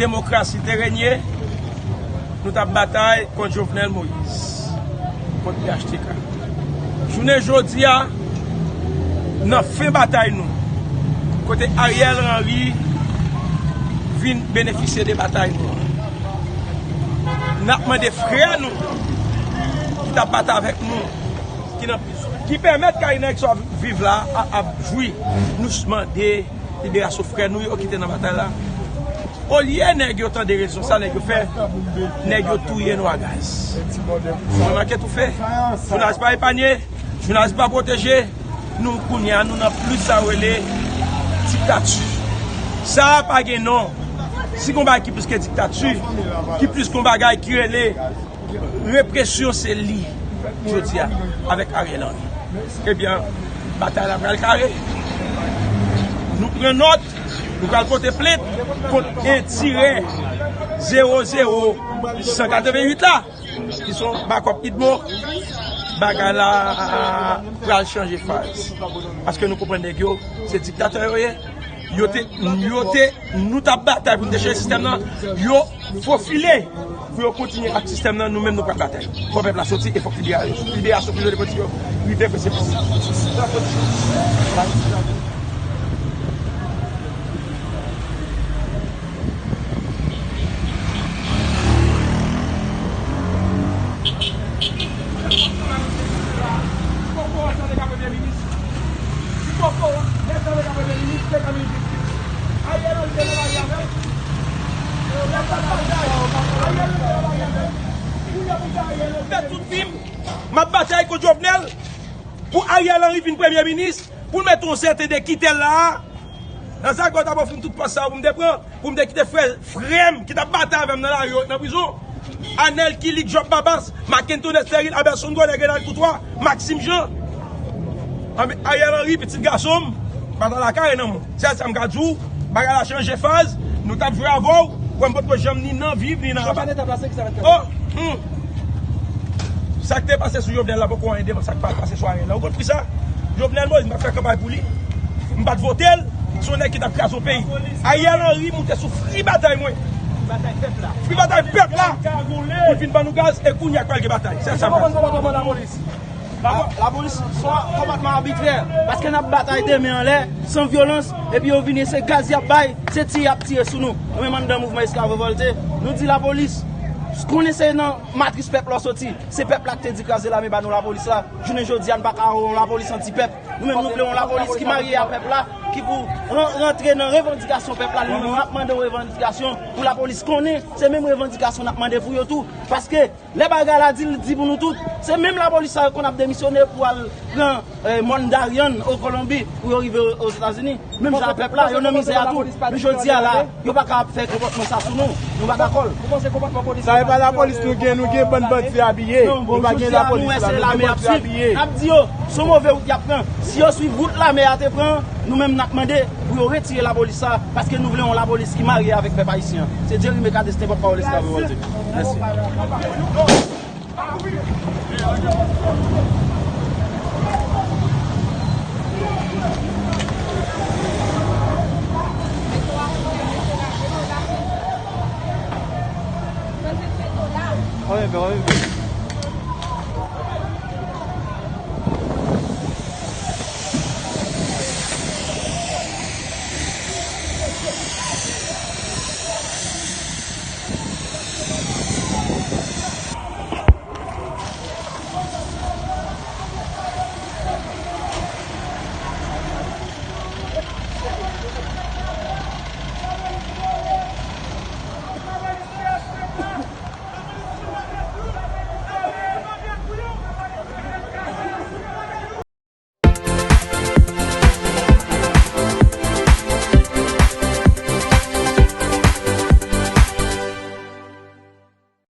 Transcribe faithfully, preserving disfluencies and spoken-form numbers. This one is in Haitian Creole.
Demokrasi te renye, nou t ap batay kont Jovenel Moïse, kont P H T K. Jounen jodi a, nan fen batay nou, kote Ariel Henry vin benefisye de batay nou an, n ap mande frè nou ki t ap batay avèk nou, ki nan prizon, ki pèmèt Karina Exor viv la, a- ap jwi. Nou mande liberasyon frè nou yo ki te nan batay la. Olye nèg yo tande rezon sa nèg yo fè, nèg yo touye nou a gaz. Mwen manke toufe. Jounalis pa epanye, jounalis pa pwoteje. Nou kounye a, nou nan plis sa yo rele diktati. Sa a pa gen non. Si gon bagay ki plis ke diktati, ki plis gon bagay ki rele represyon, se li jodi a avèk Ariel Henry. Ebyen, batay la pral kare. Nou pran nòt, nou pral pote plent kont entirè zewo zewo san katrevenn uit la, ki se yon bakòp idmo. Bagay la pral chanje faz. Paske nou konprann nèg yo, se diktatè yo ye. Yo te, yo te, nou t ap batay pou n te chanje sistèm nan. Yo fofile pou yo kontinye ak sistèm nan, nou menm nou pral batay. Fò pèp la soti e fòk libera-, liberasyon prizonye politik yo rive prese prese. Fè tout vi m, m ap batay kont Jovenel pou Ariel Henry vin premye minis, pou l mete yon sèten de kitèl la a. Nan sa k ta ofri m tout pòs sa yo pou m te pran, pou m te kite frè, frè m ki t ap batay avè m nan lari yo, nan prizon. Anèl Kilik, Job Babas, Mackenton Estéril, Aberson Gode, Grenal Koutwa, Maxime Jean. Anben, Ariel Henry, pitit gason m, batay la kare nan men w. Sèl sa m ka di w, bagay la chanje faz, nou t ap jwe avè w, wè m potko janm ni nan viv, ni nan apa. Oh, hmm. Sa k te pase sou Jovenel la poko anyen devan sa k pral pase sou Ariel la. Ou konn ki sa? Jovenel Moïse, m pa t fè kanpay pou li. M pa t vote l. Se yon nèg ki t ap kraze yon peyi. Ariel Henry moute sou fri batay mwen. Fri batay pèp la. Pou l vin ban nou gaz e kounye a k pral gen batay. Se sa m pral di. Lapo-, lapolis se yon konpòtman abitrè. Paske n ap batay de men anlè, san vyolans, epi yo vini, se gaz y ap bay, se tire y ap tire sou nou. Nou menm anndan mouvman Esklav Revòlte, nou di lapolis, konnen se nan matris pèp la w soti. Se pèp la ki te di kraze lame ba nou lapolis la. Jounen jodi a, nou pa ka yon lapolis anti-pèp. Nou menm, nou vle yon lapolis ki marye a pèp la, ki pou ran-, rantre nan revandikasyon pèp la. Nou menm, n ap mande yon revandikasyon pou lapolis konnen se menm revandikasyon n ap mande pou yo tou. Paske lè bagay la di, l di pou nou tout. Se menm lapolis sa yo konn ap demisyone pou al pran, eh, Mòn Daryann o Kolonbi pou yo rive o-, Ozetazini. Menm jan ak pèp la, yo nan mizè a tou. Men jodi a la, yo pa ka ap fè konpòtman sa sou nou. Nou pa dakò l. Sa e pa lapolis nou gen, nou gen bann bandi abiye. Nou pa gen lapolis la, nou gen bandi abiye. N ap di yo, se yon move wout y ap pran. Si yo swiv wout lame a te pran, nou menm n ap mande pou yo retire lapolis sa, paske nou vle yon lapolis ki marye avèk pèp ayisyen an. Se Jerry Mercadès, pòtpawòl Esklav Revòlte. Mèsi.